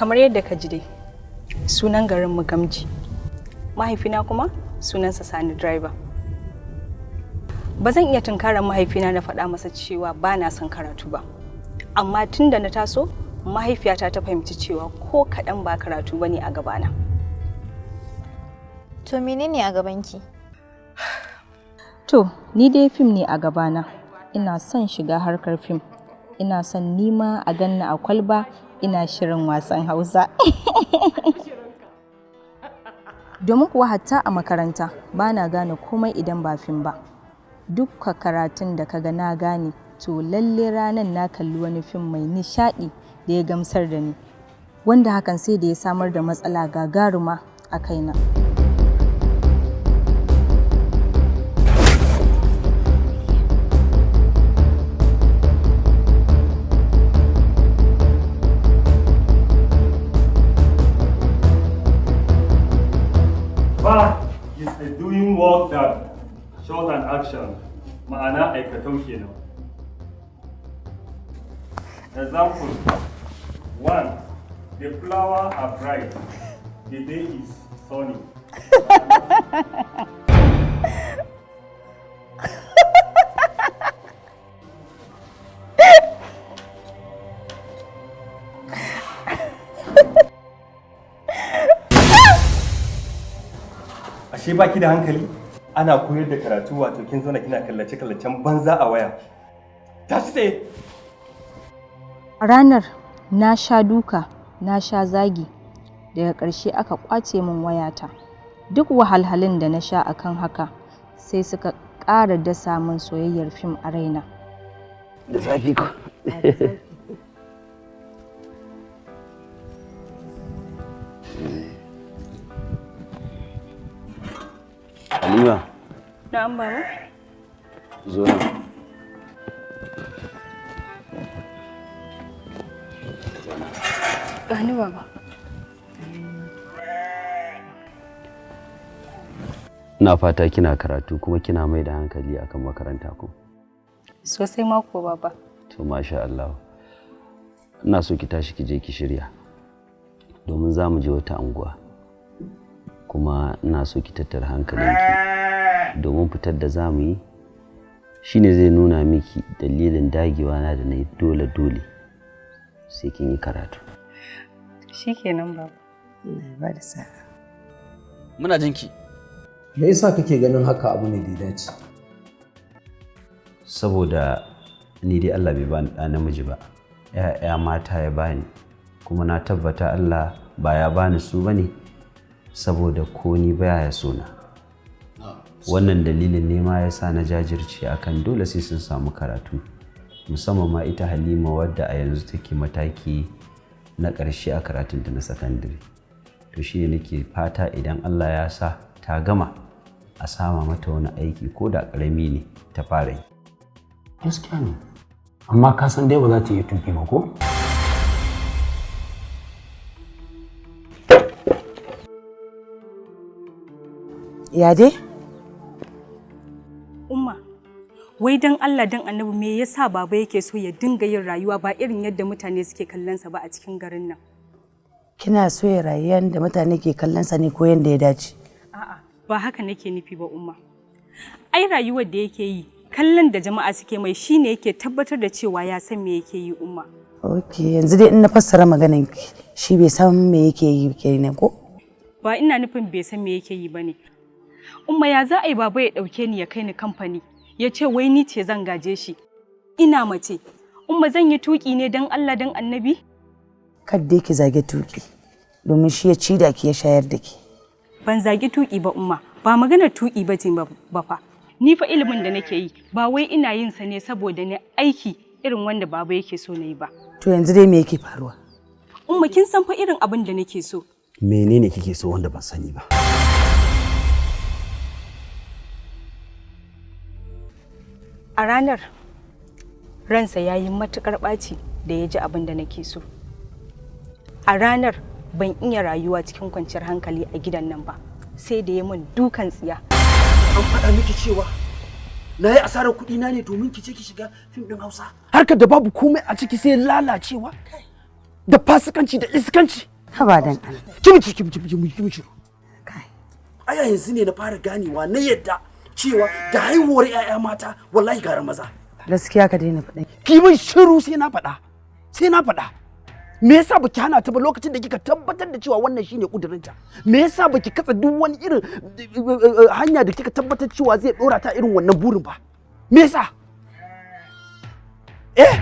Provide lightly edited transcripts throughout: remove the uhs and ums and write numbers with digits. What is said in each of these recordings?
Kamar yadda ka ji dai, sunan garinmu Gamji. Mahaifina kuma sunansa Sani Driver. Ba zan iya tunkarar mahaifina na faɗa masa cewa ba na son karatu ba. Amma tun da na taso, mahaifiyata ta fahimci cewa ko kaɗan ba karatu ba ne a gabana. To menene a gabanki? To, ni dai fim ne a gabana. Ina son shiga harkar fim. Ina son nima a ganna a kwalba ina shirin wasan Hausa. Domin kuwa hatta a makaranta ba na gane komai idan ba fim ba. Dukka karatun da kaga na gane, to lalle ranar na kalli wani fim mai nishaɗi da ya gamsar da ni. Wanda hakan sai da ya samar da matsala gagaruma a kaina. Ba is a doing work that shows an action. Ma'ana aikatau kenan. Example: 1. The flower are bright. The day is sunny. Ashe baki da hankali? Ana koyar da karatu, wato kin zauna kina kallace kallacen banza a waya. Tashi tsaye. A ranar na sha duka, na sha zagi, daga ƙarshe aka ƙwace min wayata. Duk wahalhalun da na sha akan haka sai suka ƙara dasa min soyayyar fim a raina. Da zafi ko? Halima. Na'am, baba. Zo nan. Gani, baba. Ina fata kina karatu kuma kina mai da hankali akan makaranta ko? Sosai mako, baba. To, masha Allah. Ina so ki tashi ki je ki shirya. Domin za mu je wata anguwa. Kuma ina so ki tattara hankalinki domin fitar da za mu yi shine zai nuna miki dalilin dagewa na da na yi dole dole sai kin yi karatu. Shikenan, baba. Allah ya bada sa'a. Muna jinki. Me yasa kake ganin haka abu ne da ya dace? Saboda ni dai Allah bai bani ɗa namiji ba, ‘ya'ya mata ya bani, kuma na tabbata Allah ba ya bani su bane saboda ko ni baya ya sona. Wannan dalilin ne ma ya sa na jajirce akan dole sai sun samu karatu, musamman ma ita Halima wadda a yanzu take mataki na ƙarshe a karatunta na sakandare. To shi ne nake fata idan Allah ya sa ta gama, a sama mata wani aiki ko da ƙarami ne ta fara yi. Gaskiya ne. Amma ka san dai ba za ta iya tuki ba ko? Ya dai? Umma, wai dan Allah dan Annabi, me yasa baba yake so ya dinga yin rayuwa ba irin yadda mutane suke kallon sa ba a cikin garin nan? Kina so ya rayu yanda mutane ke kallon sa ne ko yanda ya dace? A'a, ba haka nake nufi ba, Umma. Ai rayuwar da yake yi, kallon da jama'a suke mai shine yake tabbatar da cewa ya san me yake yi, Umma. Ok, yanzu dai in na fassara maganan ki, shi bai san me yake yi kenan ko? Ba ina nufin bai san me yake yi bane. Umma, ya za a yi baba ya ɗauke ni ya kai ni kamfani, ya ce wai ni ce zan gaje shi? Ina mace. Umma, zan yi tuki ne don Allah don Annabi? Kadda ki zage tuki, domin shi ya ci da ki ya shayar da ki. Ban zagi tuki ba, Umma, ba maganar tuki ba ce ba fa. Ni fa ilimin da nake yi ba wai ina yin sa ne saboda ni aiki irin wanda baba yake so na yi ba. To yanzu dai me yake faruwa? Umma, kin san fa irin abin da nake so. Menene kike so wanda ban sani ba? A ranar ransa ya yi matuƙar ɓaci da ya ji abin da nake so. A ranar ban iya rayuwa cikin kwanciyar hankali a gidan nan ba, sai da ya min dukan tsiya. An faɗa miki cewa na yi asarar kuɗi na ne domin ki ce ki shiga fim ɗin Hausa. Harkar da babu komai a ciki sai lalacewa. Da fasikanci da iskanci. Haba dan Allah. Kimci kimci kimci kimci. Aya yanzu ne na fara ganewa na yadda cewa da haihuwar 'ya'ya mata wallahi gara maza. Gaskiya ka daina faɗa. Ki min shiru sai na faɗa. Sai na faɗa. Me yasa baki hana ta ba lokacin da kika tabbatar da cewa wannan shine kudurinta? Me yasa baki katsa duk wani irin hanya da kika tabbatar cewa zai dora ta irin wannan burin ba? Me yasa? Eh?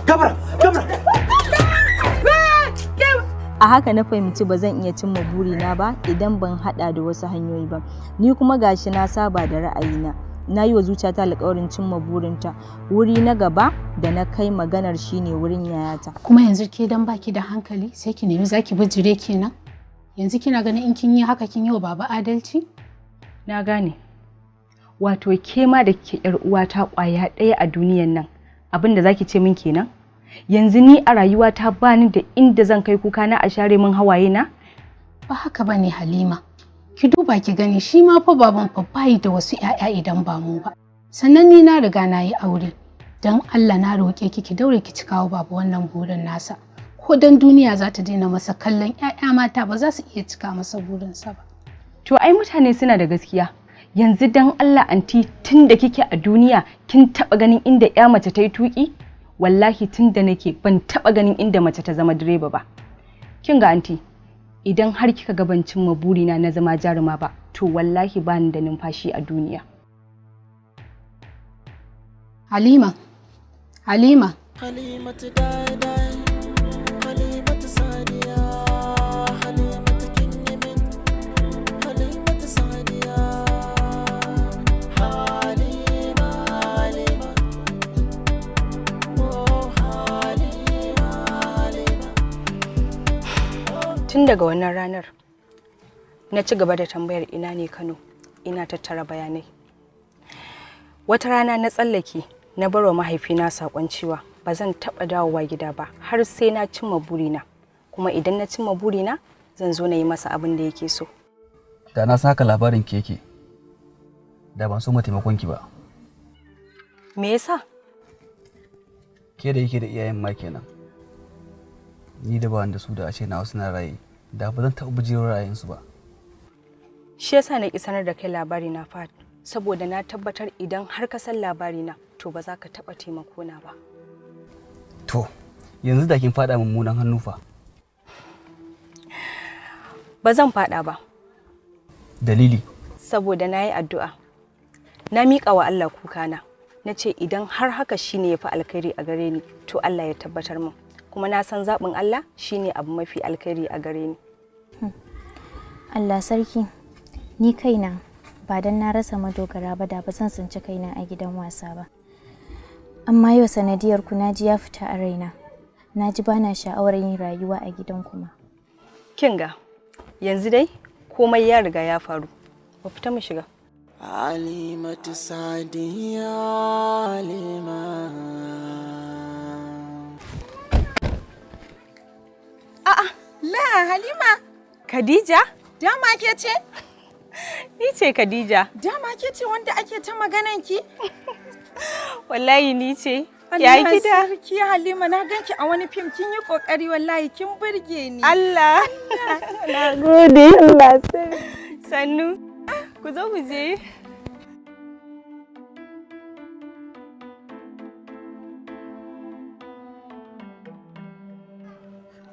Gabara, gabara. A haka na fahimci ba zan iya cimma burina ba idan ban hada da wasu hanyoyi ba. Ni kuma gashi na saba da ra'ayina. Na yi wa zuciyata alƙawarin cimma burinta. Wuri na gaba da na kai maganar shine wurin yayata. Kuma yanzu ke dan baki da hankali sai ki nemi zaki bijire kenan. Yanzu kina ganin in kin yi haka kin yi wa baba adalci? Na gane. Wato ke ma da kike yar uwata kwaya ɗaya a duniyan nan, abin da zaki ce min kenan? Yanzu ni a rayuwata bani da inda zan kai kuka na a share min hawaye na? Ba haka bane Halima. Ki duba ki gani shi ma fa baban fa bayi da wasu ƴaƴa idan ba mu ba. Sannan ni na riga na yi aure. Dan Allah na roƙe ki ki daure ki cikawa baba wannan burin nasa. Ko dan duniya za ta daina masa kallon ƴaƴa mata ba za su iya cika masa burinsa ba. To ai mutane suna da gaskiya. Yanzu dan Allah anti, tun da kike a duniya kin taba ganin inda ƴa mace ta yi tuki? Wallahi tun da nake ban taba ganin inda mace ta zama direba ba. Kin ga anti, idan har kika ga ban cimma burina na zama jaruma ba, to wallahi bani da numfashi a duniya. Halima, Halima. Halimatu daidai, Halimatu Sadiya, Halimatu kin yi min, Halimatu Sadiya, Halima, Halima, oh Halima, Halima. Tun daga wannan ranar, na ci gaba da tambayar ina ne Kano, ina tattara bayanai. Wata rana na tsallake na barwa mahaifina saƙon cewa ba zan taɓa dawowa gida ba har sai na cimma burina, kuma idan na cimma burina zan zo na yi masa abin da yake so. Da na saka labarin ki yake, da ban so ma taimakon ki ba. Me yasa? Ke da yake da iyayen ma kenan. Ni da ba da su da ashe na suna raye, da ba zan taɓa bijirar ra'ayinsu ba. Shi yasa na ki sanar da kai labari na Fahad, saboda na tabbatar idan har ka san labari na to ba za ka taɓa taimako na ba. To, yanzu da kin faɗa mummunan hannu fa. Ba zan faɗa ba. Dalili? Saboda na yi addu'a. Na miƙa wa Allah kukana. Na ce idan har haka shine ya fi alkhairi a gare ni, to Allah ya tabbatar min. Kuma na san zaɓin Allah shine abu mafi alkhairi a gare ni. Allah sarki, ni kaina ba don na rasa madogara ba da ba zan tsinci kaina a gidan wasa ba. Amma yau sanadiyar ku naji ya fita a raina. Naji bana sha'awar yin rayuwa a gidan kuma. Kinga, yanzu dai komai ya riga ya faru. Mu fita mu shiga. Halimatu Sadiya, Halima. A'a, la Halima. Khadija? Dama ke ce? Ni ce Khadija. Dama ke ce wanda ake ta maganan ki? Wallahi ni ce. Ya Allah gida. sarki Halima, na ganki a wani fim, kin yi kokari wallahi, kin burge ni. Allah. Na gode. Allah sannu. Ku zo mu je.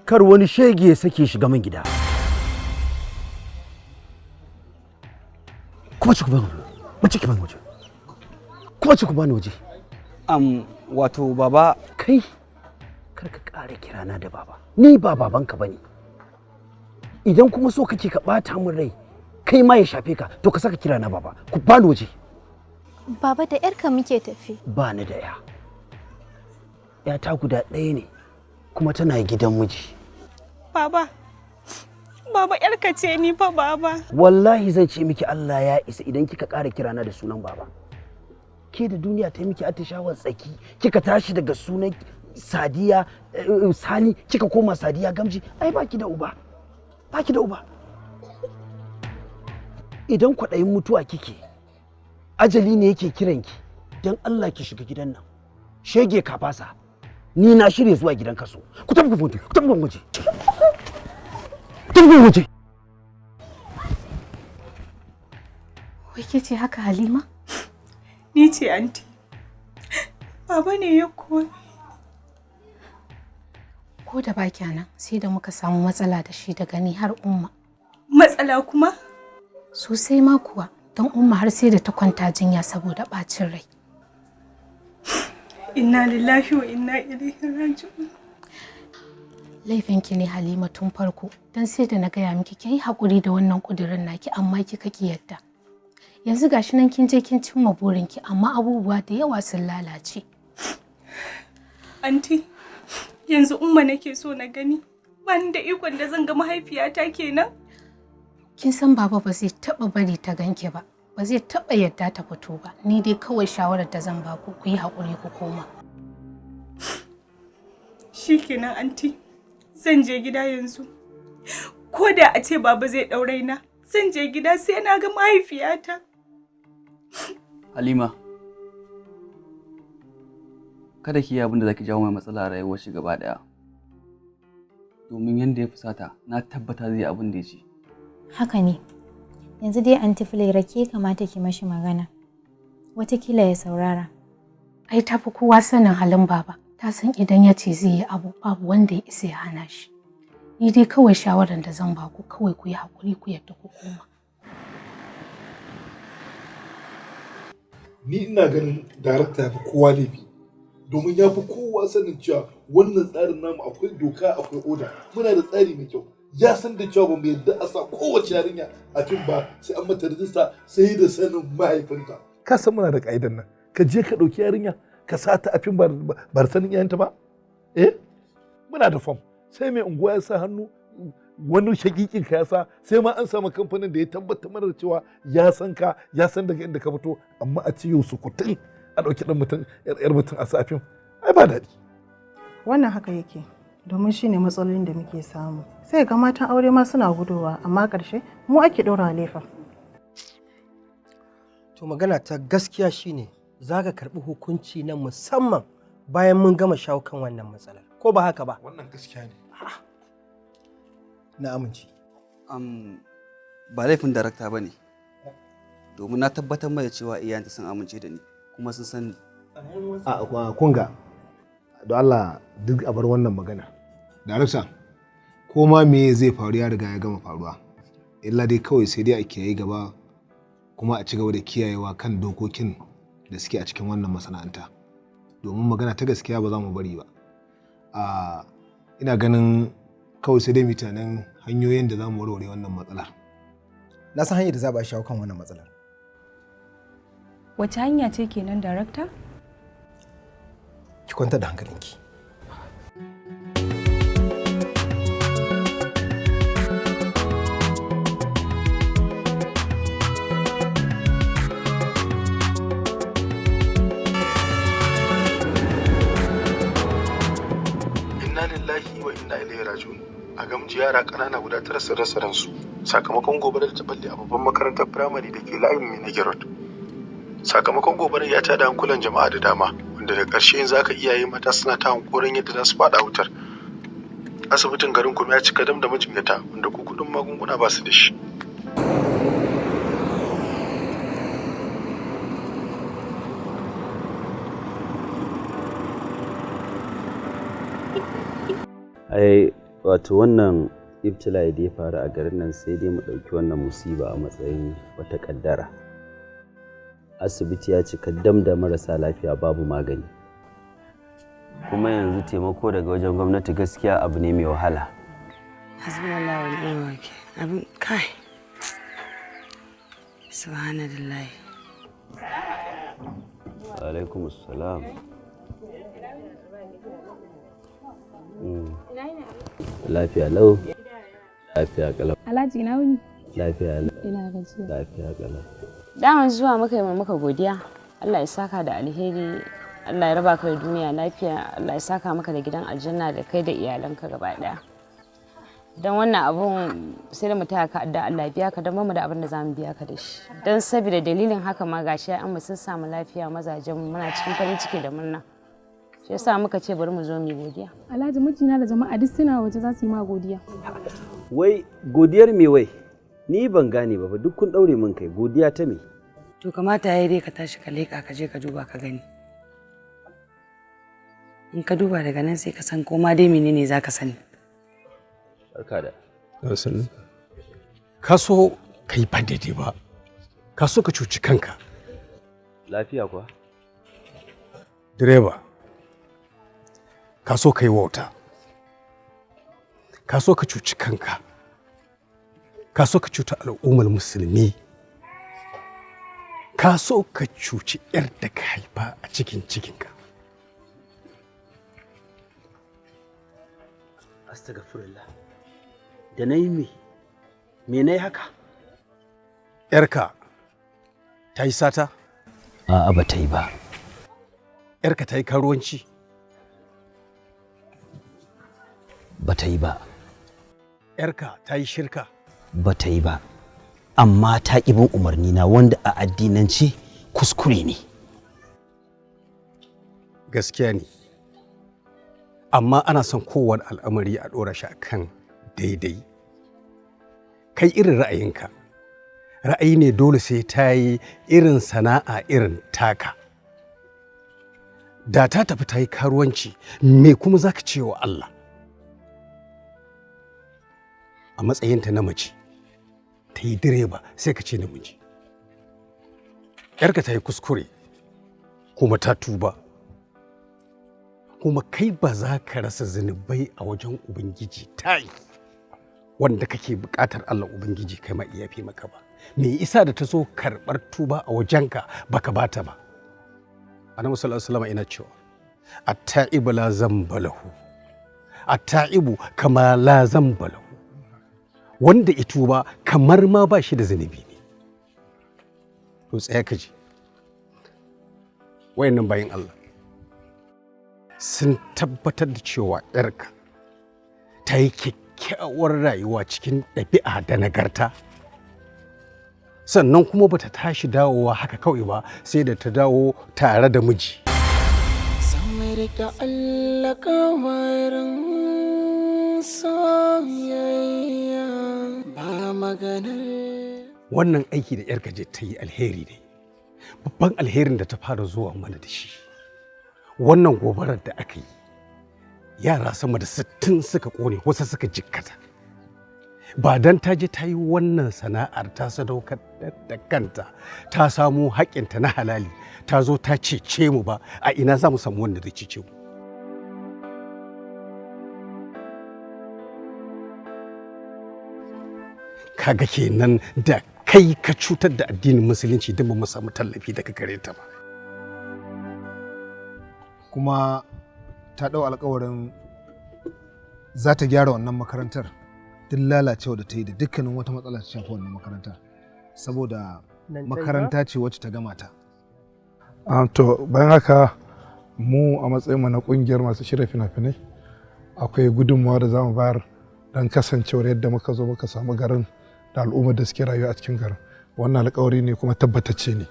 Kar wani shege ya sake shiga min gida. Kuma ci ku bani waje, ki bani waje. Kuma ci ku bani waje. Wato baba. Kai, kar ka ƙara kirana da baba. Ni ba babanka bane. Idan kuma so kake ka ɓata min rai, kai ma ya shafe ka, to ka saka kirana baba. Ku bani waje. Baba, da yarka muke tafi. Ba ni da ya. ‘Yata guda ɗaya ne, kuma tana gidan miji. Baba. Baba, yarka ce ni fa baba. Wallahi zan ce miki Allah ya isa idan kika ƙara kirana da sunan baba. Ke da duniya ta miki atishawar tsaki, kika tashi daga sunan Sadiya Sani kika koma Sadiya Gamji, ai baki da uba. Baki da uba. Idan kwaɗayin mutuwa kike, ajali ne yake kiranki. Don Allah ki shiga gidan nan. Shege ka fasa. Ni na shirya zuwa gidan kaso. Ku tafi ku waje, ku tafi ku waje. Ku tafi ku waje. Wai ke ce haka Halima? Ni ce anti. Baba ne ya kore. Ko da ba nan sai da muka samu matsala da shi daga ni har Umma. Matsala kuma? Sosai ma kuwa, don Umma har sai da ta kwanta jinya saboda ɓacin rai. Inna lillahi wa inna ilaihi raji'un. Laifinki ne Halima tun farko, don sai da na gaya miki ki yi haƙuri da wannan ƙudurin naki amma kika ki yadda. Yanzu gashi nan kin je kin cimma burinki amma abubuwa da yawa sun lalace. Anti, yanzu Umma nake so na gani. Bani da ikon da zan ga mahaifiyata kenan. Kin san baba ba zai taɓa bari ta ganki ba, ba zai taɓa yadda ta fito ba. Ni dai kawai shawarar da zan baku ku yi haƙuri ku koma. Shikenan anti, zan je gida yanzu. Ko da a ce baba zai ɗaure na, zan je gida sai na ga mahaifiyata. Halima, kada ki yi abin da zaki jawo mai matsala a rayuwar shi gaba daya. Domin yanda ya fusata, na tabbata zai yi abin da ya ce. Haka ne. Yanzu dai Anti Fulera ke kamata ki mashi magana. Watakila ya saurara. Ai ta fi kowa sanin halin baba. Ta san idan ya ce zai yi abu babu wanda ya isa ya hana shi. Ni dai kawai shawarar da zan baku kawai ku yi haƙuri ku yadda ku koma. Ni ina ganin darakta ya fi kowa laifi domin ya fi kowa sanin cewa wannan tsarin namu akwai doka akwai oda, muna da tsari mai kyau. Ya san da cewa ba mu yadda a sa kowace yarinya a fim ba sai an mata rijista sai da sanin mahaifinta. Ka san muna da ka'idan nan, ka je ka ɗauki yarinya ka sa ta a fim ba da sanin iyayenta ba. Eh, muna da fam, sai mai unguwa ya sa hannu, wani shakikin ka ya sa, sai ma an samu kamfanin da ya tabbatar mana da cewa ya san ka, ya san daga inda ka fito. Amma a ce yau sukutun a ɗauki ɗan mutum, yar mutum a sa a fim, ai ba daɗi. Wannan haka yake, domin shine matsalolin da muke samu. Sai ga matan aure ma suna gudowa, amma ƙarshe mu ake ɗora laifin. To magana ta gaskiya shine za ka karɓi hukunci na musamman bayan mun gama shawo kan wannan matsalar. Ko ba haka ba? Wannan gaskiya ne. Na amince. Ba laifin darakta ba ne. Domin na tabbatar mai da cewa iyayenta sun amince da ni kuma sun san ni. A kunga, don Allah duk a bar wannan magana. Darakta, ko ma me zai faru ya riga ya gama faruwa. Illa dai kawai sai dai a kiyaye gaba kuma a ci gaba da kiyayewa kan dokokin da suke a cikin wannan masana'anta. Domin magana ta gaskiya ba za mu bari ba. Ina ganin kawai sai dai mu tunanin hanyoyin da za mu warware wannan matsalar. Na san hanyar da za a shawo kan wannan matsalar. Wace hanya ce kenan darakta? Ki kwantar da hankalinki. Inna lillahi wa inna ilaihi raji'un. A Gamji yara ƙanana guda 9 sun rasa ransu sakamakon gobarar da ta balle a babban makarantar firamare da ke layin Minage Road. Sakamakon gobarar ya tada hankulan jama'a da dama, wanda da ƙarshe yanzu haka iyaye mata suna ta hankoron yadda za su faɗa wutar. Asibitin garin kuma ya cika dam da majinyata wanda ko kuɗin magunguna ba su da shi. Ai wato wannan ibtila'i da ya faru a garin nan sai dai mu ɗauki wannan musiba a matsayin wata ƙaddara. Asibiti ya cika dam da marasa lafiya babu magani. Kuma yanzu taimako daga wajen gwamnati gaskiya abu ne mai wahala. Hasbunallahu wa ni'mal wakil. Abin kai. Subhanallahi. Alaikum assalam. Lafiya lau. Lafiya kalau. Alhaji ina wuni? Lafiya lau. Ina gajiya. Lafiya kalau. Daman zuwa muka yi muka godiya. Allah ya saka da alheri. Allah ya raba ka da duniya lafiya, Allah ya saka maka da gidan aljanna da kai da iyalanka gaba daya. Don wannan abun sai da mu taya ka addu'a, Allah ya biya ka, don bamu da abin da zamu biya ka da shi. Don saboda dalilin haka ma gashi an mu sun samu lafiya, mazajen mu muna cikin farin ciki da murna. Shi yasa muka ce bari mu zo mu yi godiya. Alhaji, mijina da jama'a duk suna waje za su yi ma godiya. Wai godiyar me wai? Ni ban gane ba fa, duk kun daure min kai, godiya ta me? To, kamata yayi dai ka tashi ka leƙa, ka je ka duba ka gani. In ka duba daga nan sai ka san ko ma dai menene za ka sani. Barka da. Ka so ka yi ba daidai ba, ka so ka cuci kanka. Lafiya kuwa? Direba, ka so ka yi wauta, ka so ka cuci kanka, ka so ka cuta al'ummar musulmi, ka so ka cuci 'yar da ka haifa a cikin cikinka. Astagfirullah. Da na yi me? Me na yi haka? 'Yarka ta yi sata? A'a, ba ta yi ba. 'Yarka ta yi karuwanci? Ba ta yi ba. 'Yarka ta yi shirka? Ba ta yi ba. Amma ta ƙi bin umarni na, wanda a addinance kuskure ne. Gaskiya ne, amma ana son kowane al'amari a ɗora shi akan daidai. Kai irin ra'ayinka ra'ayi ne dole sai ta yi irin sana'a irin taka. Da ta tafi ta yi karuwanci, me kuma za ka ce wa Allah? A matsayinta na mace ta yi direba, sai ka ce namiji. 'Yarka ta yi kuskure kuma ta tuba, kuma kai ba za ka rasa zunubai a wajen Ubangiji ta yi wanda kake buƙatar Allah Ubangiji kai ma iya fi maka ba. Me isa da ta so karɓar tuba a wajenka baka bata ba? Annabi sallallahu alaihi wasallam ina cewa at-ta'ibu la zamba lahu, at-ta'ibu kama la zamba lahu. Wanda ya tuba kamar ma ba shi da zunubi ne. To, tsaya ka ji, wayannan bayin Allah sun tabbatar da cewa 'yarka ta yi kyakkyawar rayuwa cikin ɗabi'a da nagarta, sannan kuma bata tashi dawowa haka kawai ba, sai da ta dawo tare da miji. Zan riƙe alƙawarin soyayya, ba maganar Wannan aiki da 'yarka je ta yi alheri ne. Babban alherin da ta fara zuwa mana da shi, wannan gobarar da aka yi, yara sama da 60 suka kone, wasu suka jikkata. Ba dan ta je ta yi wannan sana'ar, ta sadaukar da kanta, ta samu haƙƙinta na halali, ta zo ta cece mu ba, a ina za mu samu wanda zai cece mu? Kaga kenan da kai ka cutar da addinin musulunci don ba mu samu tallafi daga gare ta ba. Kuma ta ɗau alkawarin za ta gyara wannan makarantar, duk lalacewa da ta yi da dukkanin wata matsala ta shafi wannan makarantar, saboda Nan ta yi ba? makaranta ce wacce ta gama ta. To, bayan haka mu a matsayinmu na kungiyar masu shirya fina-finai, akwai gudunmawa da za mu bayar don kasancewar yadda muka zo muka samu garin da al'ummar da suke rayuwa a cikin garin. Wannan alkawari ne kuma tabbatacce ne.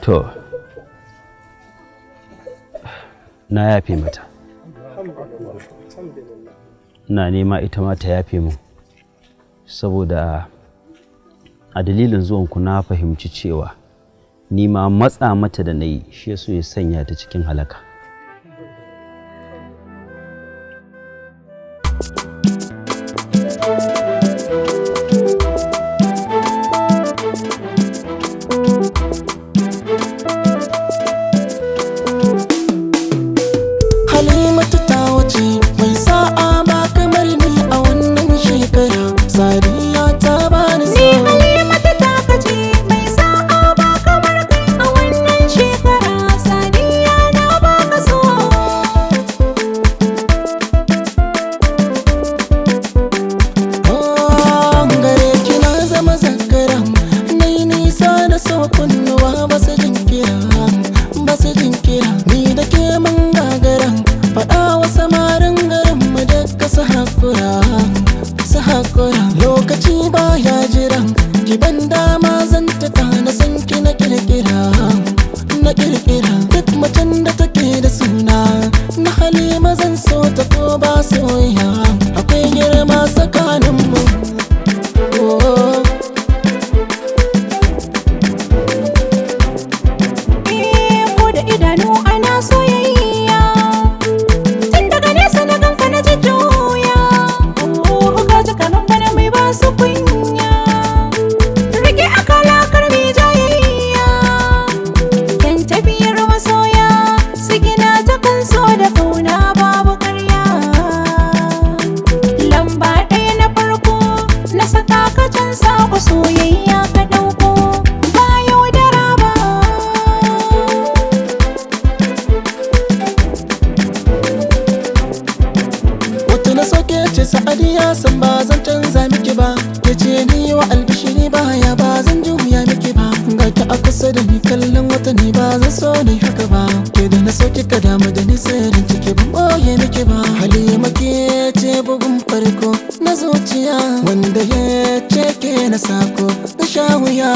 To, na yafe mata. Ina nema ita ma ta yafe mu, saboda a dalilin zuwanku na fahimci cewa ni ma matsa mata da na yi shi ya so ya sanya ta cikin halaka. Halimatu ta wuce mai sa'a ba kamar ni a wannan shekara, Sadiya ta bani Ni so. Halimatu ta kace mai sa'a ba kamar kai a wannan shekara, Sadiya na baka so. Ce Sa'adiya, san ba zan canza miki ba. Ke ce ni wa albishiri, baya ba zan juya miki ba. Ga ki a kusa da ni, kallon wata ni ba zan so ni haka ba. Ke da na so kika damu da ni, sirrin ciki ban boye miki ba. Halima, ke ce bugun farko na zuciya, wanda ya ce ke na sako na sha wuya.